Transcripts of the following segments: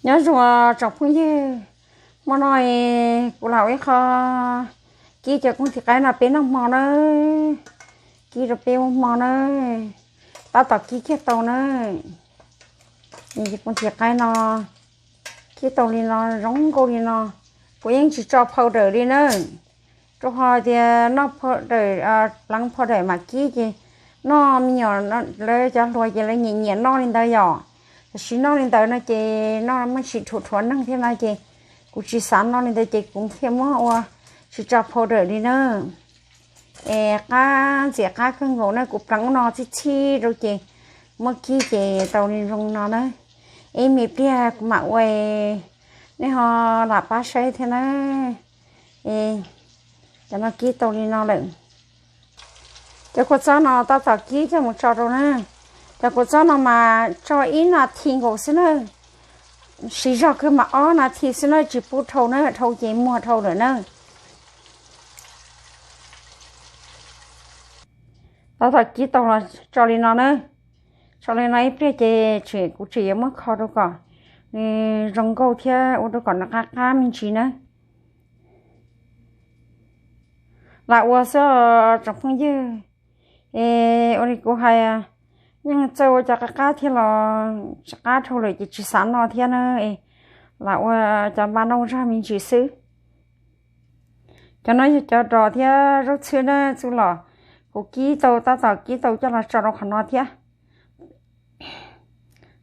Nyob zoo tsoom phooj ywg, hmo no kuv los ua ib qho kib cov kooj tis qaib no peb noj hmo nawb. Kib rau peb ua hmo nawb. Tab tom kib kiag tau nawb. Kooj tis qaib no kib tau li no, zoo nkauj li no. Kuv yeej tsis tso phau dawm li nawb, rau qhov tias noj phau dawm, pleev phau dawm mam kib ces noj me nyuam, lawv cov hluas ces lawv nyiam nyiam noj li ntawd yom. Tam sim noj li ntawd no ces noj muaj tsis dhuav dhuav neeg thiab no ces kuv tsis xav noj li ntawd ces kuv thiaj muab ua tsis tso phau dawm li na. Es qab ntxias qab kawg nkaus na, kuv pleev ub no txhib txhib rau ces muab kib ces tau li zoo no na. Ib me pliag kuv mam ua, nej ho lam pab saib thiab na. Cov no kib tau li no lawm. Cov kua txob no tab tom kib coj mus tso rau na. Cov kua txob no mas tso ib nas this nkaus xwb na. Siv zog kawg mas ob nas this xwb na, tsis pub dhau na, dhau ces muag dhau lawm na. Tab tom kib tau los tso li no na. Tso li no ib pliag ces kuv tseem yuav muab kho rau kom nws zoo nkauj thiab ua rau kom nws qab qab me ntsis na. Lam ua xwb tsoom phooj ywg. Es ua li kuv hais, yeej txawj ua cov qab qab thiab los tsis qab dhau lawm ces tsis xav noj thiab na. Lam ua cov npa nauj zog me ntsis xwb. Cov no yog cov dos thiab zaub txhwb na, txuj lom kuv kib tau, tab tom kib tau coj los tso rau qhov no thiab.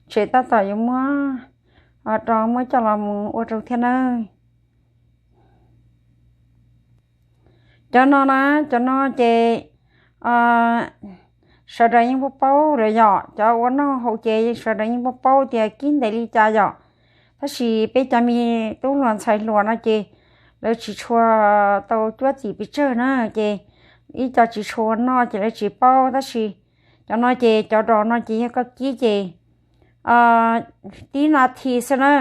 Tseem tab tom yuav muab dos muab coj los mus ua rau thiab na. Cov no na, cov no ces sawv daws yeej paub paub lawm yom, cov ua noj haus ces sawv daws yeej paub paub tias kib ntev li cas yom. Tab sis peb cov me tub hluas ntxhais hluas no ces lawv tsis tshua tau cuab txim pes tsawg na, ces ib co tsis tshua noj ces lawv tsis paub. Tab sis cov no ces cov dos no ces yog koj kib ces tib nas this xwb na.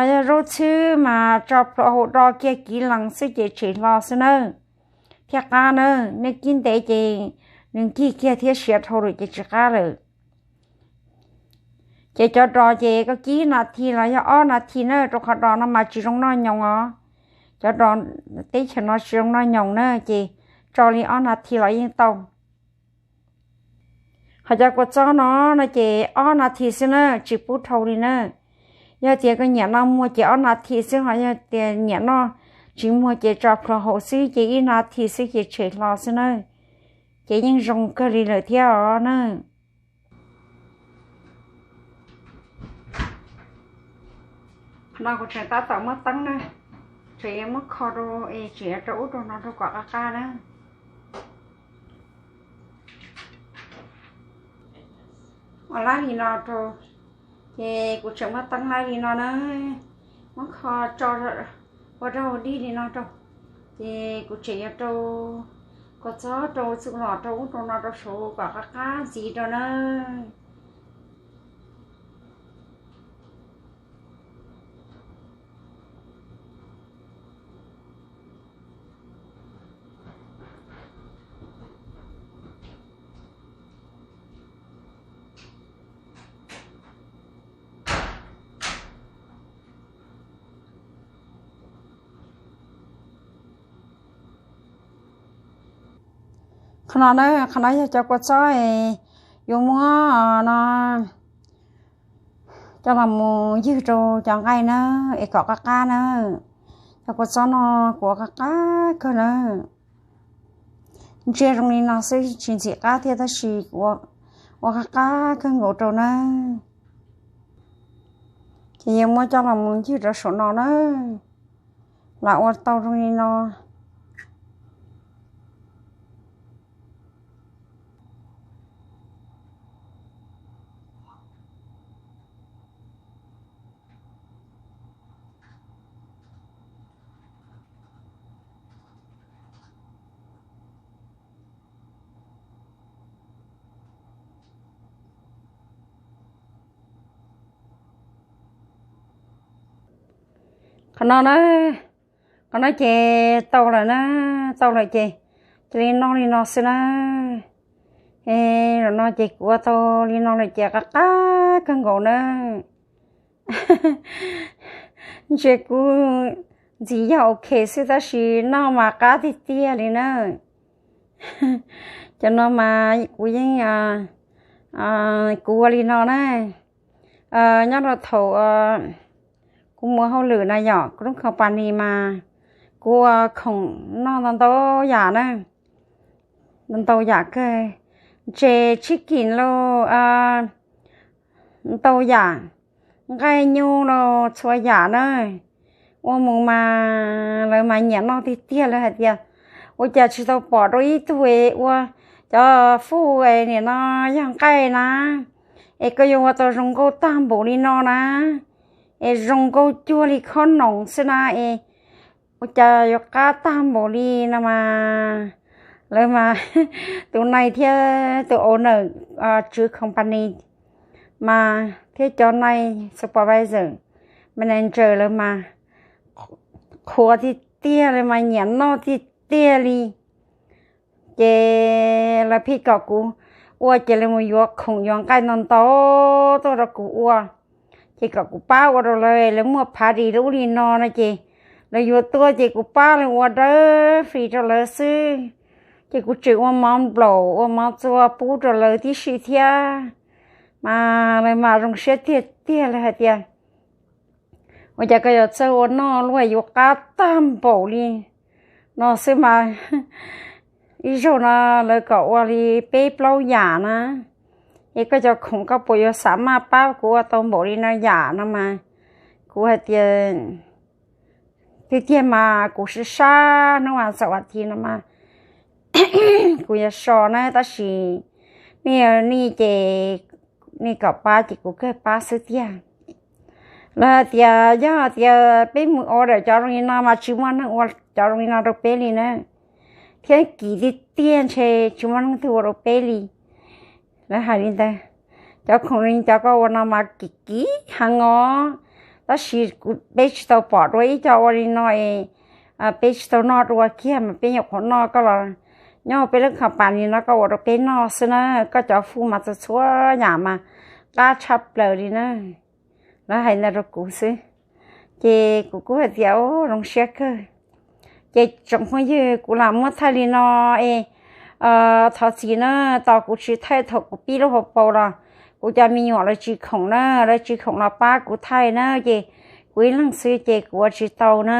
Yog zaub txhwb mas tso plhuav hauv do kiag kiv lees xwb ces tshem hlo xwb na, thiaj qab na. Nej kib ntev ces nws nkig kiag thiab siav dhau lawm ces tsis qab lawm. Ces cov dos ces koj kib nas this los yog ob nas this na, rau qhov dos no mas tsis zoo noj nyoos os. Cov dos teb chaws no tsis zoo noj nyoos na, ces tso li ob nas this los yeej tau. Ho cov kua txob no no ces ob nas this xwb na, tsis pub dhau li na. Yog tias koj nyiam noj muag ces ob nas this xwb, ho yog tias nyiam noj tsis muag ces tso plhuav hauv xwb ces ib nas this xwb ces tshem hlo xwb na. Ces yeej zoo kawg li lawm thiab os na. Qhov no kuv tseem tab tom muab teeb na, tseem yuav muab kho rau es tseem yuav rau ub rau no rau kom qab qab na. Ua lab li no rau, ces kuv tseem muab teeb lab li no na, muab kho tso ua rau dig li no rau, ces kuv tseem yuav rau kua txob rau txuj lom rau ub rau no rau saud kom qab qab ntxiv rau na. Qhov no na, qhov no yog cov kua txob es yuav muab no coj los mus ywg rau cov nqaij na, es kom qab qab na. Cov kua txob no kuv ua qab qab kawg na. Ntsia zoo li no xwb tsis ntxim qab thiab tab sis kuv ua qab qab kawg nkaus rau na. Ces yuav muab coj los mus ywg rau saum no na. Lam ua tau zoo li no. Qhov no na, qhov no ces tau lawm na, tau lawm ces cia li noj li no xwb na. Es zaum no ces kuv ua tau li no lawm ces qab qab kawg nkaus na. Ntshe kuv ntxiv yog ok xwb tab sis noj mas qab tiag tiag li na. Cov no mas kuv yeej, kuv ua li no na. Nyob rau thaum kuv mus hauj lwm na yom, kuv lub company mas kuv ua khoom noj ntau ntau yam na, ntau yam kawg, ntses chicken los ntau yam, nqaij nyuj los txhua yam na. Ua mus mas lawv mas nyiam noj tiag tiag, lawv hais tias ua cas tsis tau pom rau ib tug ua cov food nim no yog nqaij na, es koj yuav ua tau zoo nkauj tag npaum li no na, es zoo nkauj cuag li khob noom xwb na, es ua cas yuav qab tag npaum li no mas. Lawv mas tus nai thiab tus owner, tswv company mas thiab cov nai, supervisor, manager lawv mas qhuas tiag tiag, lawv mas nyiam noj tiag tiag li. Ces lawv pheej kom kuv ua, ces lawv mus yuav khoom yuav nqaij ntau ntau tuaj rau kuv ua, ces kom kuv pab ua rau lawv. Lawv muaj party lub li no no ces lawv yuav tuaj ces kuv pab lawv ua dawb fis rau lawv xwb. Ces kuv tseem ua mov nplaum ua mov txua pub rau lawv tib si thiab, mas lawv mas zoo siab tiag tiag, lawv hais tias ua cas koj yuav txawj ua noj luaj, yuav qab tag npaum li no xwb mas. Ib zaug no lawv kom ua li peb plaub yam na, es koj cov khoom koj puas yuav xav maj pab kuv ua tau npaum li no yam no mas. Kuv hais tias tiag tiag mas kuv sab sab hnub vas xaum vas thiv no mas kuv yuav so na, tab sis nej, nej ces nej kom pab ces kuv kawg pab xwb tiag. Lawv hais tias yog tias peb mus order cov zoo li no mas tsis muaj neeg ua cov zoo li no rau peb li na, thiab kim tiag tiag ntshe tsis muaj neeg twg ua rau peb li. Lawv hais li ntawd. Cov khoom li cov koj ua no mas kim kim heev os, tab sis peb tsis tau pom dua ib co ua li no es peb tsis tau noj dua kiag mas peb nyuam qhuav noj koj los nyob peb lub company no koj ua rau peb noj xwb na, koj cov food mas txhua txhua yam mas qab tshaj plaws li na. Lawv hais ntawd rau kuv xwb, ces kuv kuj hais tias zoo siab kawg. Ces tsoom phooj ywg, kuv lam muab thaij li no es thov txim na, tos kuv tsis thaij thaum kuv pib lub hauv paus los kuv cov me nyuam lawv tsis khoom na, lawv tsis khoom los pab kuv thaij na, ces kuv ib leeg xwb ces kuv ua tsis tau na.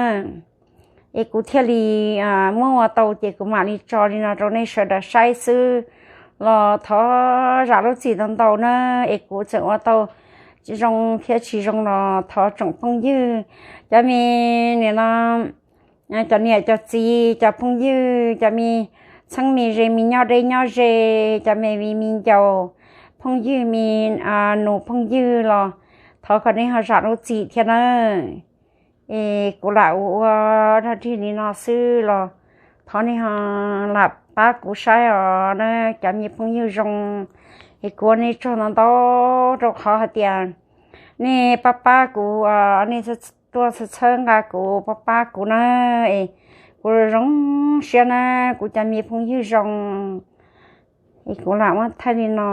Es kuv thiaj li muab ua tau ces kuv mam li tso li no rau nej sawv daws saib xwb. Los thov zam lub txim ntau ntau na, es kuv txawm ua tau zoo thiab tsis zoo los thov tsoom phooj ywg, cov me nim no, cov niam cov txiv, cov phooj ywg, cov me txheeb me ze, me nyob deb nyob ze, cov me viv me ncaus, phooj ywg me nus phooj ywg los thov kom nej ho zam lub txim thiab nawb. Es kuv lam ua ua dog dig li no xwb los thov nej ho lam pab kuv saib os na, cov me phooj ywg zoo. Es kuv ua nej tsaug ntau ntau rau qhov hais tias nej pab pab kuv, nej tuaj txhawb nqa kuv pab pab kuv na, es kuv zoo siab na, kuv cov me phooj ywg zoo. Es kuv lam muab thaij li no,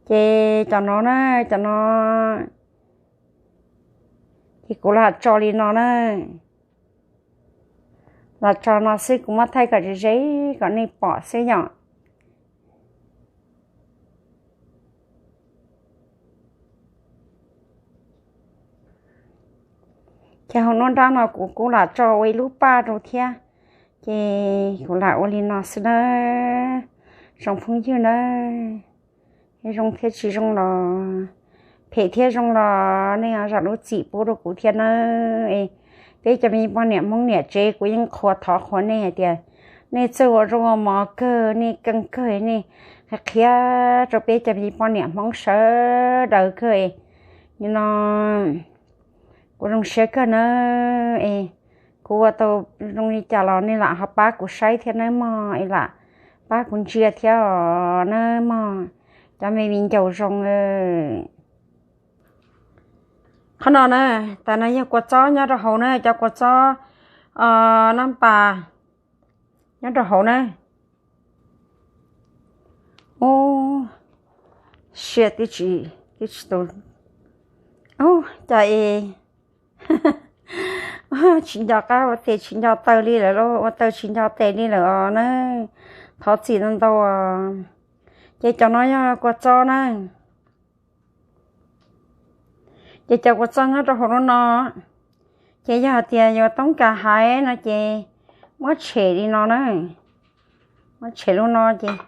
ces cov no na, cov no ces kuv lam tso li no na, lam tso no xwb, kuv muab thaij kom ze ze kom nej pom xwb yom. Ces hauv nruab nrab no kuv kuj lam tso ua ib lub paj rau thiab, ces kuv lam ua li no xwb nawb, tsoom phooj ywg nawb. Zoo thiab tsis zoo los, phem thiab zoo los nej zam lub txim pub rau kuv thiab nawb. Peb cov me poj niam Hmoob niam tsev kuv yeej qhuas thov qhuas nej hais tias nej txawj ua zaub ua mov kawg, nej keej kawg, nej qhia rau peb cov me poj niam Hmoob sawv daws kawg. Nim no kuv zoo siab kawg nawb. Es kuv ua tau zoo li cas los nej lam ho pab kuv saib thiab nawb mog, es lam pab kuv ntsia thiab os nawb mog, cov me viv ncaus zoo. Qhov no na, tas no yog kua txob nyob rau hauv na, cov kua txob nab pas nyob rau hauv na. Ub, siab tib tsis, tib tsis tau Ub, cas es tsis nco qab ua tes tsis nco taw li lawm lauj, ua taw tsis nco tes li lawm os na. Thov txim ntau ntau. Ces cov no yog kua txob na. Ces cov kua txob nyob rau hauv lub no, ces yog hais tias yuav toob kas hais no ces muab tshem li no na. Muab tshem lub no ces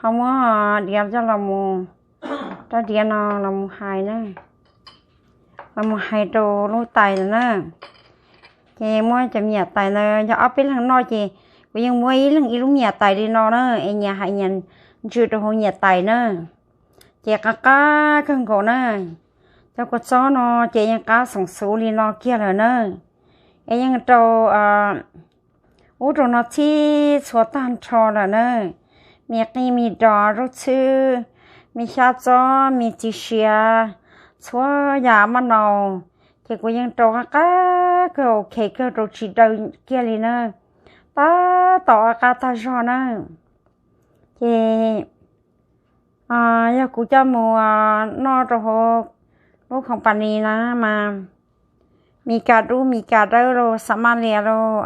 ho muab diav coj los mus, rab diav no los mus hais na, los mus hais rau lub tais ntawd na. Ces muab cov me nyuam tais ntawd yog ob peb leeg noj ces kuv yeej muab ib leeg ib lub me nyuam tais li no na, es nyias hais nyias ntsw rau hauv me nyuam tais na. Ces qab qab kawg nkaus na. Cov kua txob no ces yeej qab xoom xuv li no kiag lawm na. Es yeej rau ub rau no txhij txhua tag nrho lawm na. Me qij me dos zaub txhwb, me xyab txob me txiv siav, txhua yam maj naus, ces kuv yeej rau qab qab kawg, ok kawg, rau tsis daw kiag li na. Tab tom qab tag zog na. Ces yog kuv coj mus noj rau hauv lub company na mas Mis Kas dub Mis Kas dawb los Xas Mas Lias los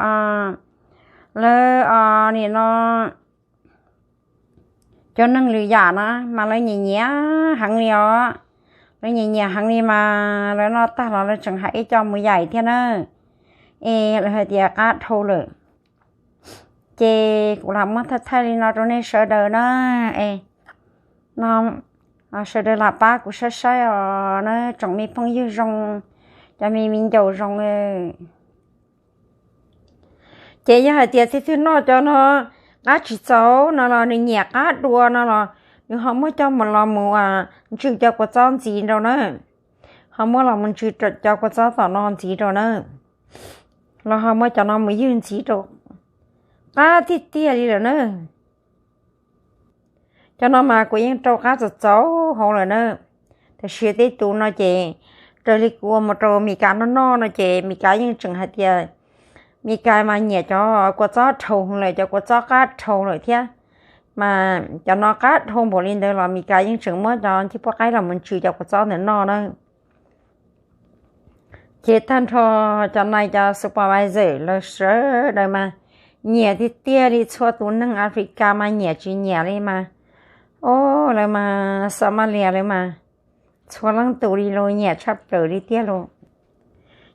lawv nim no cov neeg lwm yam na mas lawv nyiam nyiam heev li os. Lawv nyiam nyiam heev li mas lawv noj tag los lawv tseem hais ib co mus yaim thiab na. Es lawv hais tias qab dhau lawm. Ces kuv lam muab thaij thaij li no rau nej sawv daws na. Es no sawv daws lam pab kuv saib saib os na, tsoom me phooj ywg zoo, cov me viv ncaus zoo. Ces yog hais tias txij twg noj cov no qab tsis txaus no los nws nyiam qab dua no los nws ho muab coj mus los mus ntsw cov kua txob ntxiv rau na. Ho muab los mus ntsw cov kua txob tom no ntxiv rau na, los ho muab cov no mus ywg ntxiv rau. Qab tiag tiag li lawm na. Cov no mas kuv yeej rau qab txaus txaus hauv lawm na. Tiam sis tej tus no ces raws li kuv ua mus rau Mis Kas noj noj no ces Mis Kas yeej tseem hais tias Mis Kas mas nyiam cov kua txob dhau lawm, cov kua txob qab dhau lawm thiab. Mas cov no qab dhau npaum li ntawd los Mis Kas yeej tseem muab cov ncej puab qaib los mus ntsw cov kua txob ntawd noj na. Ces tag nrho cov nais cov supervisor lawv sawv daws mas nyiam tiag tiag li, txhua tus neeg Africa mas nyiam tsis nyiam li mas, o, lawv mas Xas Mas Lias lawv mas txhua leej tus li los nyiam tshaj plaws li tiag lauj.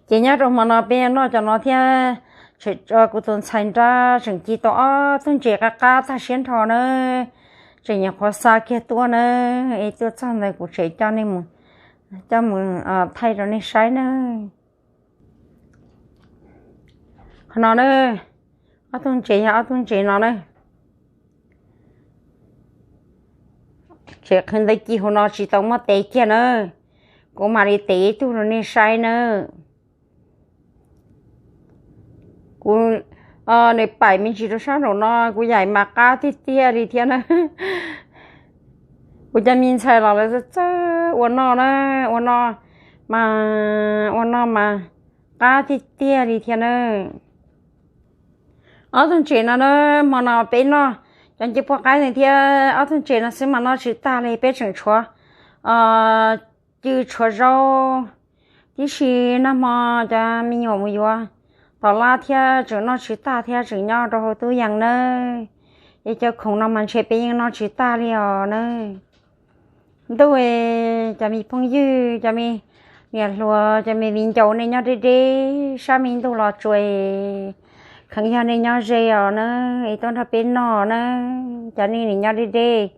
Ces nyob rau hmo no peb noj cov no thiab, kuv tus ntxhais nrab tseem ci tau ob tug ntses qab qab tag siab nrho na, tseem nyuam qhuav xa kiag tuaj na, es tuaj txog ntawd kuv tseem coj nej mus, coj mus thaij rau nej saib na. Qhov no na, ob tug ntses yog ob tug ntses no na. Tseem qhwv ntawd ci hauv no tsis tau muab tev kiag na, kuv mam li tev ib tug rau nej saib na. Kuv, nws paim me ntsis rau sab nraum no, kuv yaim mas qab tiag tiag li thiab na. Kuv cov me ntxhais los lawv txawj txawj ua noj na, ua noj mas, ua noj mas qab tiag tiag li thiab na. Ob tug ntses no na, hmo no peb noj cov ncej puab qaib ntawd thiab ob tug ntses no xwb mas noj tsis tag li, peb tseem tshuav cw tshuav zaub. Tiam sis nag hmo cov me nyuam mus yuav tom lab thiab tseem noj tsis tag thiab tseem nyob rau hauv tub yees nawb. Es cov khoom no mas ntshe peb yeej noj tsis tag li os nawb. Ntuj, cov me phooj ywg, cov me niam hluas, cov me viv ncaus, nej nyob deb deb sab me ntuj los tsuas, kheev yog nej nyob ze os na, es tuaj nrog peb noj na. Cov nej nim nyob deb deb,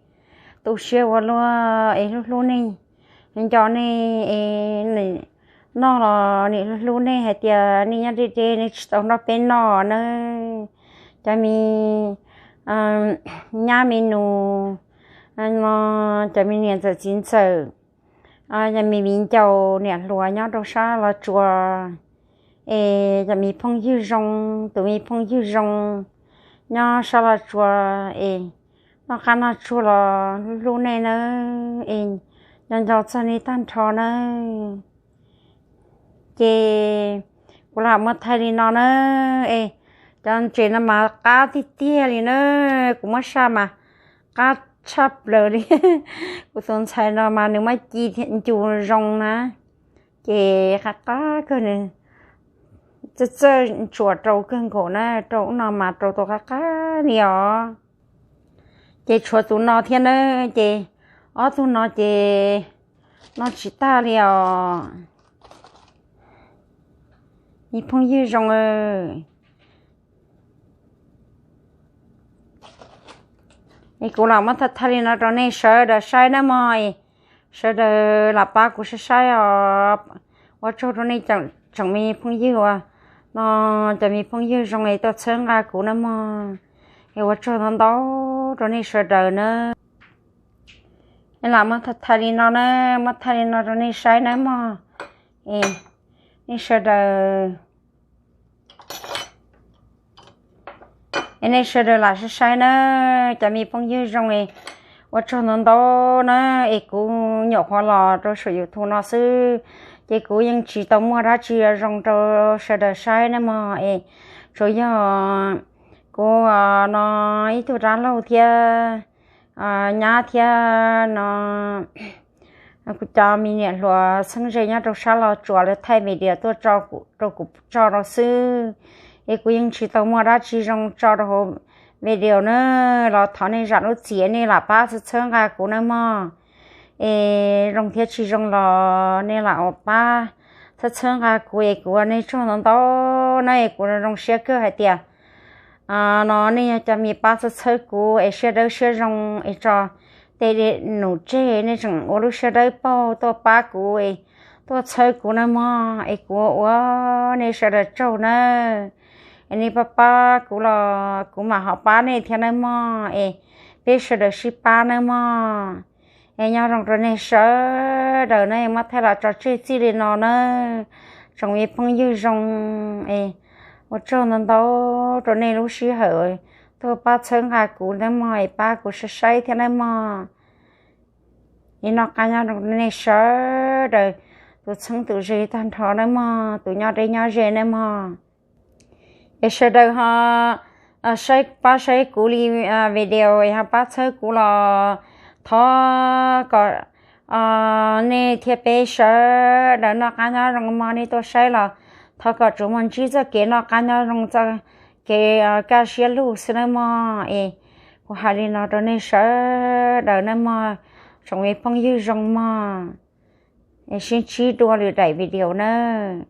tu siab ua luaj es hlub hlub nej, nco nej es noj los nim hlub hlub nej hais tias nej nyob deb deb nej tsis tau nrog peb noj na. Cov me nyab me nus, cov me niam ntxawm txiv ntxawm, cov me viv ncaus niam hluas nyob rau sab Los Tsuas, es cov me phooj ywg zoo, tus me phooj ywg zoo nyob sab Los Tsuas, es noj qab noj tsuag los hlub hlub nej nawb, es nco nco txog nej tag nrho nawb. Ces kuv lam muab thaij li no na, es cov ntses no mas qab tiag tiag li na, kuv muab saj mas qab tshaj plaws li. Kuv tus ntxhais no mas nws muab ci ncus zoo na, Ces qab qab kawg nws txawj txawj ntsuas rau kawg nkaus na, rau ub no mas rau tau qab qab li os. Ces tshuav tus no thiab na, ces ob tug no ces no tsis tag li os. Me phooj ywg zoo, es kuv los muab thaij thaij li no rau nej sawv daws saib nawb mog. Sawv daws los pab kuv saib saib os. Ua tsaug rau nej tsoom me phooj ywg uas no, cov me phooj ywg zoo es tuaj txhawb nqa kuv nawb mog. Es ua tsaug ntau ntau rau nej sawv daws na. Es los muab thaij thaij li no na, muab thaij li no rau nej saib nawb mog. Es nej sawv daws es nej sawv daws los saib saib na, cov me phooj ywg zoo es ua tsaug ntau ntau na. Es kuv nyuam qhuav los rau saum YouTube no xwb, ces kuv yeej tsis tau muaj dab tsi zoo rau sawv daws saib na mog. Es tsuas yog kuv no ib tug dab laug thiab nyab thiab no kuv cov me niam hluas txheeb ze nyob rau sab Los Tsuas lawv thaij video tuaj tso rau kuv tso rau xwb. Es kuv yeej tsis tau muaj dab tsi zoo tso rau hauv video na, los thov nej zam lub txim nej lam pab txhawb txhawb nqa kuv nawb mog. Es zoo thiab tsis zoo los nej lam pab txhawb txhawb nqa kuv es kuv ua nej tsaug ntau ntau na. Es kuv zoo siab kawg hais tias no nej yog cov me pab txhawb txhawb kuv es siab dawb siab zoo es tso tej num tseg nej tseem ua lub siab dawb paug tuaj pab kuv es tuaj txhawb kuv nawb mog. Es kuv ua nej sawv daws tsaug nawb. Es nej pab pab kuv los kuv mam ho pab nej thiab nawb mog. Es peb sawv daws sib pab nawb mog. Es nyob zoo rau nej sawv daws na, muab thaij los tso tseg txij li no na. Tsoom me phooj ywg zoo es ua tsaug ntau ntau rau nej lub sij hawm tuaj pab txhawb nqa kuv nawb mog, es pab kuv saib saib thiab nawb mog. Es noj qab nyob zoo nej sawv daws, tus txheeb tus ze tag nrho nawb mog, tus nyob deb nyob ze nawb mog. Es sawv daws ho saib pab saib kuv li video es ho pab txhawb kuv los thov kom nej thiab peb sawv daws noj qab nyob zoo mog. Nej tuaj saib los thov kom tsuas muaj ntsib txoj kev noj qab nyob zoo, txoj kev kaj siab lug xwb nawb mog. Es kuv hais li no rau nej sawv daws nawb mog, tsoom me phooj ywg zoo mog. Es sib ntsib dua lwm daim video nawb.